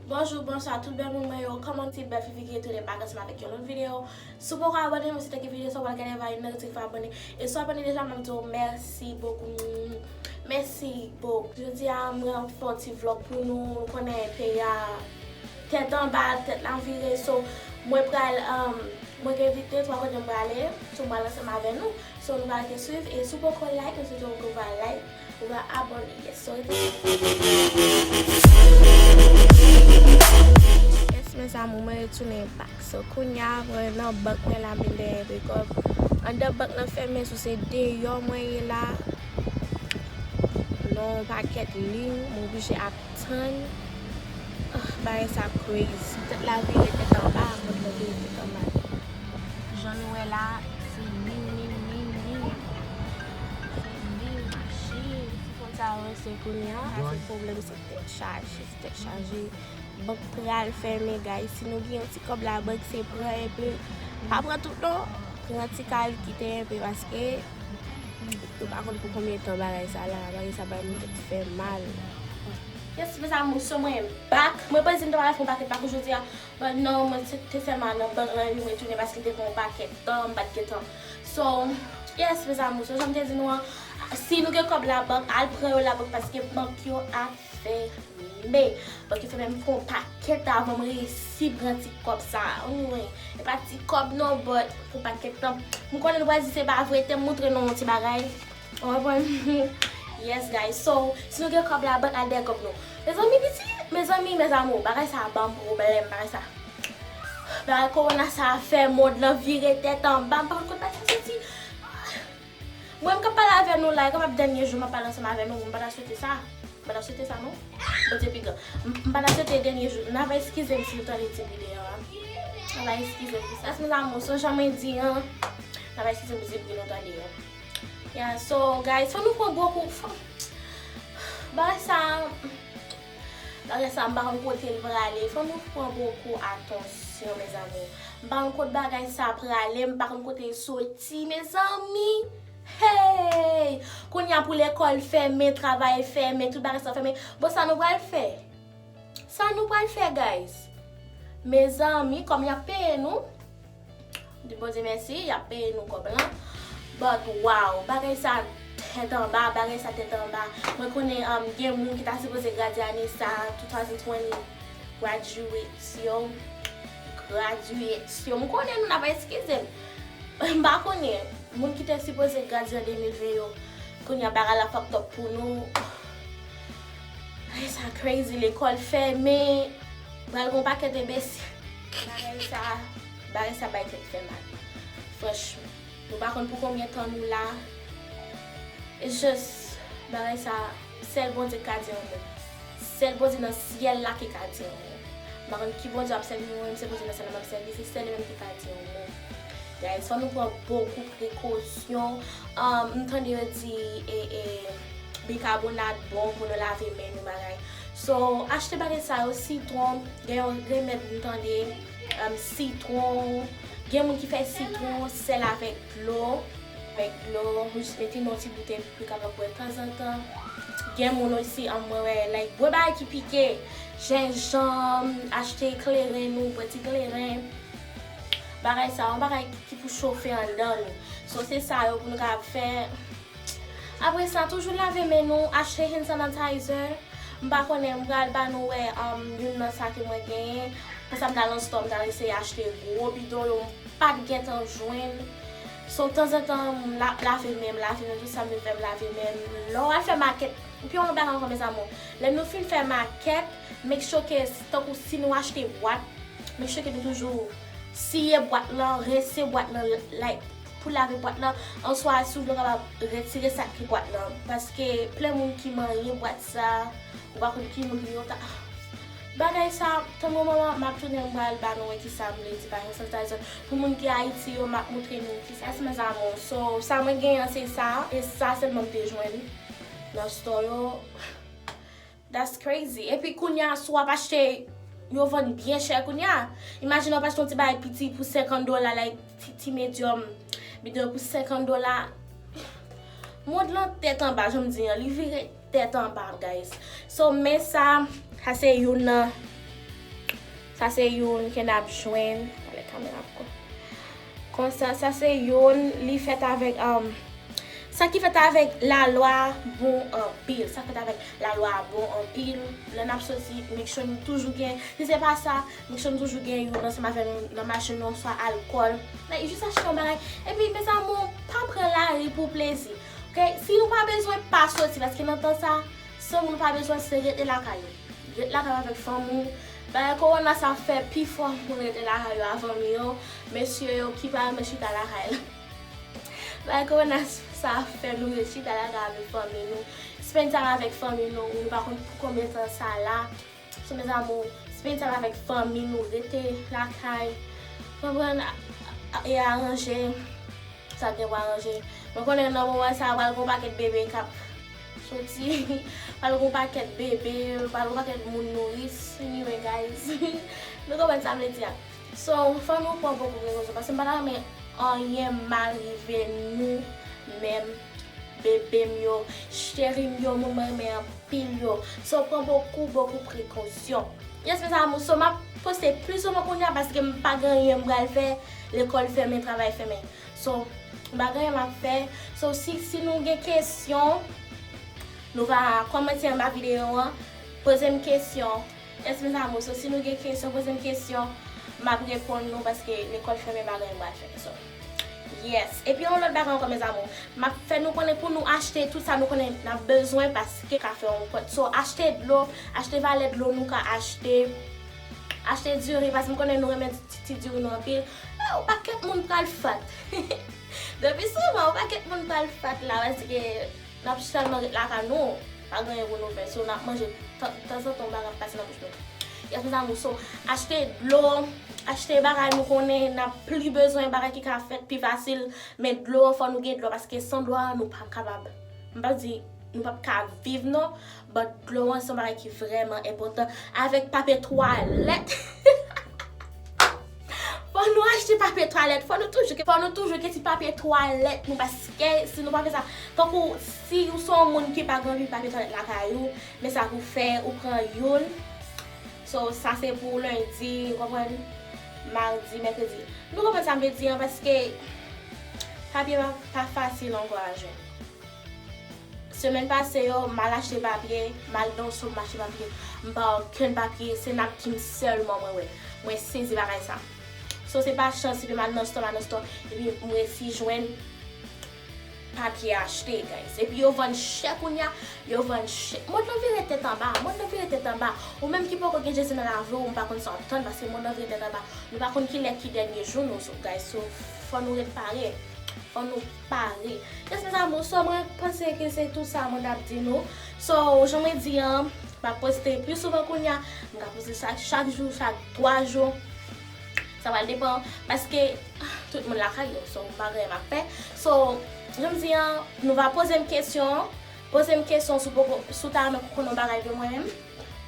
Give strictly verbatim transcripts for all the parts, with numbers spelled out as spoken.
Bonjou, bonswa, tout bèl moun mwen yo. Kòman ti bèl fifi ki retounen bak ansanm avèk yon lòt videyo. Si w poko abòne, mwen swete ke videyo sa w pral gade va yon nèg ti fè abòne. E si w abòne deja, m ap di w mèsi bokou. Mèsi bokou. Jodi a, mwen ap fè yon ti vlòg pou nou. Nou konnen peyi a tèt anba, tèt la vire. So, mwen pral, um, mwen gen envite, twa kote m prale. So, mwen pral ansanm avè nou. So, nou pral ke swiv. E si w poko like, mwen swete w va like. Ou va abòne, yes, so rete. Yes, mes amours, mwen retounen back. So, kounye a, mwen nan bank mwen la, mwen dèyè de kòb. Anndan bank lan fèmen, so se deyò mwen ye la. Nan yon pakèt liy, mwen oblije ap tann. Ah, bagay sa crazy. Tèt la vire tèt anba, mond lan vire tèt anba. Jan nou wè la, se liy, liy, liy, liy. Se liy, machin. Ti fon sa yo, se kounye a, se pwoblèm, se tèt chaje, se tèt chaje. Bank pral fèmen, guys. Si nou gen yon ti kòb labank, se pran enpe. Pa pran tout non. Pran ti kal kite enpe, paske nou pa konn pou konbyen tan bagay sa la. Bagay sa bay moun tèt fè mal. Yes, mes amours, so mwen back. Mwen panse m ta pral fè yon pakèt pa kou jodi a. But non, mwen se te sèlman nan bank lan, epi mwen tounen paske m te fè yon pakèt tan, m pa t gen tan. So, yes, mes amours, so jan m te di nou an, si nou gen kòb labank, al pran yo labank paske bank yo ap fèmen. Bank yo fèmen, m fè yon pakèt avan m reyisi pran ti kòb sa. Anyway, e pa ti kòb non, but fè yon pakèt tan. M konnen nou pral di se pa vre, te m montre nou yon ti bagay. Ou konprann? Yes, guys. So, si nou gen kòb labank, al dèyè kòb nou. Mezanmi, piti, mezanmi, mes amours, bagay sa ban m pwoblèm, bagay sa. Bagay kowona sa fè mond lan vire tèt anba, m pa konn kot bagay sa soti. Mwen, m ka pale avè nou la, e kapab dènye jou m ap pale ansanm avè nou, m pa ta swete sa. M pa ta swete sa, non. Bondye pi gran. M m pa ta swete dènye jou. N a va eskize m si nou tande ti bri deyò a. N a va eskize m pou sa. Mes amours, so jan mwen di an, n a va eskize m pou ti bri nou tande an. Yeah, so, guys, fò nou pran bokou, fò, bagay sa, bagay sa, m pa konn kote l prale. Fò nou pran bokou atansyon, mes amours. M pa konn kot bagay sa prale, m pa konn kote l soti, mezanmi. Hey! Kounye a pou lekòl fèmen, travay fèmen, tout bagay sa fèmen. Bon, sa nou pral fè? Sa nou pral fè, guys? Mezanmi, kòm y ap peye nou, di Bondye mèsi, y ap peye nou kòb lan. But, wow, bagay sa tèt anba, bagay sa tèt anba. Mwen konnen, um, gen moun ki ta sipoze gradye ane sa, two thousand twenty graduate, yo. Graduate, yo. M konnen nou n ap eskize m. M pa konnen. Moun ki te sipoze gradye an de mil ven yo, kounye a bagay la fucked up pou nou. Bagay sa crazy, lekòl fèmen, pral gon pakèt enbesil. Bagay sa, bagay sa bay tèt fè mal. Franchman, nou pa konn pou konbyen tan nou la. It's just, bagay sa, sèl Bondye k ka di yon mo. Sèl Bondye nan syèl la ki ka di yon mo. M pa konn ki Bondye w ap sèvi, mwen menm se Bondye nan syèl la m ap sèvi, se sèl li menm ki ka di yon mo. Guys, fò nou pran bokou prekosyon. Um, m tande yo di, e, e, bikabonat bon pou nou lave men nou bagay. So, achte bagay sa yo, sitwon, gen yon remèd m tande, um, sitwon, gen moun ki fè sitwon, sèl avèk dlo, avèk dlo, jis mete nan yon ti boutèy pou kapab bwè tanzantan. Gen moun osi, um, mwen wè, like, bwè bagay ki pike, jenjanm, achte kleren nou, bwè ti kleren. Bagay sa, yon bagay ki pou chofe anndan nou. So, se sa yo pou nou kapab fè. Apre sa, toujou lave men nou, achte hand sanitizer. M pa konnen, m pral ba nou wè, um, youn nan sa ke mwen genyen. Konsa m t al nan stò, m t al eseye achte gwo bidon yo, m pa t gentan jwenn. So, tanzantan, m la, lave men m, lave men m, tout sa m vin fè, m lave men m. Lè w al fè makèt, epi yon lòt bagay ankò, mes amours. Lè nou fin fè makèt, make sure ke, tankou si nou achte bwat, make sure ke nou toujou siye bwat lan, rense bwat lan, like, pou lave bwat lan. Answa, si w vle, w kapab retire sa ki bwat lan. Paske plen moun ki manyen bwat sa, ou pa konn ki moun yo ta. Bagay sa, tann yon moman, m ap tounen, m pral ba nou wè ki sa m vle di, pa gen sanitayzè. Pou moun ki Ayiti yo, m ap montre nou ki sa. Yes, mes amours. So, sa mwen genyen, se sa. E sa sèlman m te jwenn nan stò yo. That's crazy. Epi kounye a, si w ap achte, yo vann byen chè kounye a. Imajine w ap achte yon ti bagay piti pou senkant dola, like, ti, ti medium, bidon pou senkant dola. Mond lan tèt anba, jan m di an, li vire tèt anba, guys. So, men sa, sa se youn nan, Sa se youn ke n ap jwenn. Pale kamera pou konsa, sa se youn, li fèt avèk, um, sa ki fèt avèk lalwa bon anpil. Sa fèt avèk lalwa bon anpil. Lè n ap soti, make sure nou toujou gen, si se pa sa, make sure nou toujou gen youn ansanm avè nou nan machin nou, swa alkòl. Like, jis achte yon bagay. Epi, mes amours, pa pran lari pou plezi. Ok? Si nou pa bezwen, pa soti, paske nan tan sa, san moun pa bezwen, se rete lakay ou. Ret lakay avèk fanmi w. Bagay kowona sa fè pifò moun rete lakay yo a fanmi yo. Mesye yo ki pa renmen chita lakay la. Bagay kowona sa fè nou ret chita lakay avèk fanmi nou. Spend time avèk fanmi nou. Nou pa konn pou konbyen tan sa la. So, mes amours, spend time avèk fanmi nou. Rete lakay. Konprann? A- a- E aranje sa gen pou aranje. Mwen konnen nan moman sa, pral gon pakèt bebe k ap soti, pral gon pakèt bebe, pral gon pakèt moun nouris. Anyway, guys, nou konprann sa m vle di a. So, fò nou pran bokou prekosyon, paske m pa ta renmen anyen mal rive nou menm, bebe m yo, cheri m yo, moun mwen renmen anpil yo. So, pran bokou, bokou prekosyon. Yes, mes amours, so, m ap poste pli souvan kounye a, paske m pa gen anyen m pral fè, lekòl fèmen, travay fèmen. So, m pa gen anyen m ap fè. So, si, si nou gen kesyon, nou va kòmante anba videyo an, poze m kesyon. Yes, mes amours, so, si nou gen kesyon, poze m kesyon, m ap reponn nou, paske lekòl fèmen, m pa gen anyen m pral fè. So, yes. Epi yon lòt bagay ankò, mes amours, m ap fè nou konnen pou nou achte tout sa nou konnen n ap bezwen, paske ka fè yon pòt. So, achte dlo, achte valè dlo nou ka achte. Achte diri, paske m konnen nou renmen ti, ti diri nou anpil. Eh, yon pakèt moun pral fat. Depi souvan, yon pakèt moun pral fat la, paske n ap sèlman ret lakay nou, pa gen anyen pou nou fè. So, n ap manje, tan- tanzantan, yon bagay ap pase nan bouch nou. Yes, mes amours, so, achte dlo, achte bagay nou konnen n ap pli bezwen, bagay ki ka fèt pi fasil, men dlo an, fò nou gen dlo, paske san dlo a, nou p ap kapab. M p ap di, nou p ap ka viv, non, but dlo an se yon bagay ki vrèman enpòtan. Avèk papye twalèt. Fò nou achte papye twalèt. Fò nou toujou ke, fò nou toujou gen ti papye twalèt nou, paske si nou pa fè sa, tankou si ou se yon moun ki pa gen anpil papye twalèt lakay ou, men sa pou fè, ou pran youn. So, sa se pou lendi, ou konprann? Madi, mèkredi. Nou konprann sa m vle di an, paske papye pa, pa fasil ankò a jwenn. Semèn pase yo, m al achte papye, m al nan yon sòp m achte papye, m pa wè okenn papye, se napkin sèlman mwen wè. Mwen sezi bagay sa. So, se pa chans, epi m al nan stò, m al nan stò, epi m resi jwenn papye achte, guys. Epi yo vann chè kounye a, yo vann chè. Mond lan vire tèt anba, mond lan vire tèt anba. Ou menm ki poko gen Jezi nan lavi w, m pa konn sa w ap tann, paske mond lan vire tèt anba. Nou pa konn kilè ki dènye jou nou, so, guys. So, fò nou ret pare. Fò nou pare. Yes, mes amours, so mwen panse ke se tout sa mwen t ap di nou. So, jan mwen di an, m ap poste pli souvan kounye a. M ka poste sa chak jou, chak twa jou. Sa pral depann, paske tout moun lakay yo, so m pa gen anyen m ap fè. So, jan m di an, nou va poze m kesyon. Poze m kesyon si w poko, si w ta renmen konnen yon bagay de mwen menm.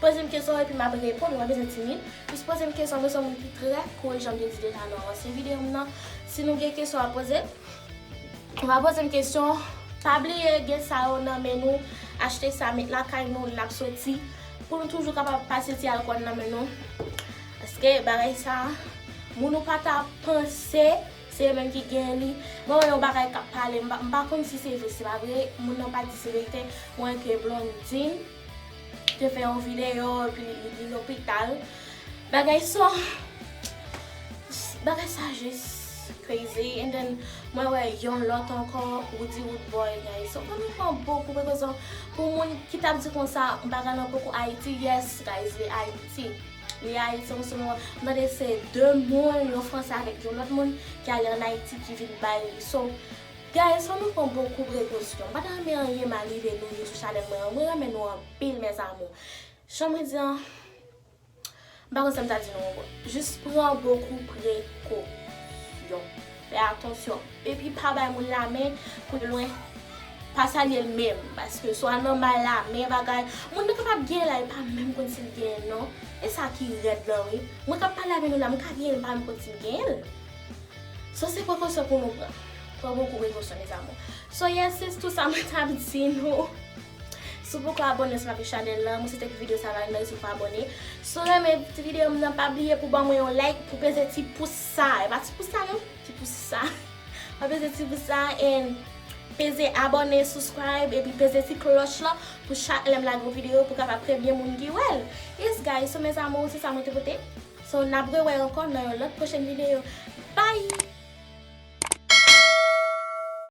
Poze m kesyon epi m ap reponn, ou pa bezwen timid. Jis poze m kesyon, mwen se yon moun ki trè cool, jan m te di deja nan ansyen videyo m nan. Si nou gen kesyon a poze, ou pa poze m kesyon. Pa bliye gen sa yo nan men nou, achte sa, met lakay nou, n ap soti. Pou nou toujou kapab pase ti alkòl nan men nou. Paske bagay sa, moun ou pa ta panse, se yo menm ki genyen li. Mwen wè yon bagay k ap pale, m pa, m pa konn si se vre, se pa vre. Moun nan pa di se verite. Mwen wè ke Blondine te fè yon videyo, epi li, li, li lopital. Bagay sa, bagay sa jis crazy. And then, mwen wè yon lòt ankò, Woody Wood Boy, guys. So, fò nou pran bokou prekosyon pou moun ki t ap di konsa, m pa ka nan bokou Ayiti. Yes, guys, li Ayiti. Li Ayiti an se moman. M tande se de moun, yon Fransè avèk yon lòt moun, ki ale ann Ayiti, ki vin bay. So, guys, fò nou pran bokou prekosyon. M pa ta renmen anyen mal rive nou, rive sou chanèl mwen an. Mwen renmen nou anpil, mes amours. Jan mwen di an, m pa konn sa m ta di nou ankò. Jis pran bokou prekosyon. Fè atansyon. Epi pa bay moun lamen pou lwen. Pa salye l menm. Paske si w al nan bay lamen bagay, moun nan kapab genyen l la, li pa menm konn si l genyen l non. E sa ki rèd lan wi. Mwen k ap pale avè nou la, m ka genyen l, m pa menm konn si m genyen l. So, se prekosyon pou nou pran. Pran bokou prekosyon, mes amours. So, yes, se tout sa mwen t ap di nou. Si w poko abòne ansanm avèk chanèl la, mwen swete ke videyo sa va rive nan rezo pou abòne. Si w renmen ti videyo m nan, pa bliye pou ban mwen yon like, pou peze ti pous sa. E pa ti pous sa non, ti pous sa. Pa peze ti pous sa, and peze abòne, subscribe, epi peze ti klòch la pou chak lè m lage yon videyo pou kapab premye moun ki wè l. Yes guys, so mes amours, se sa mwen te pote. So n ap rewè ankò nan yon lòt pwochèn videyo. Bye!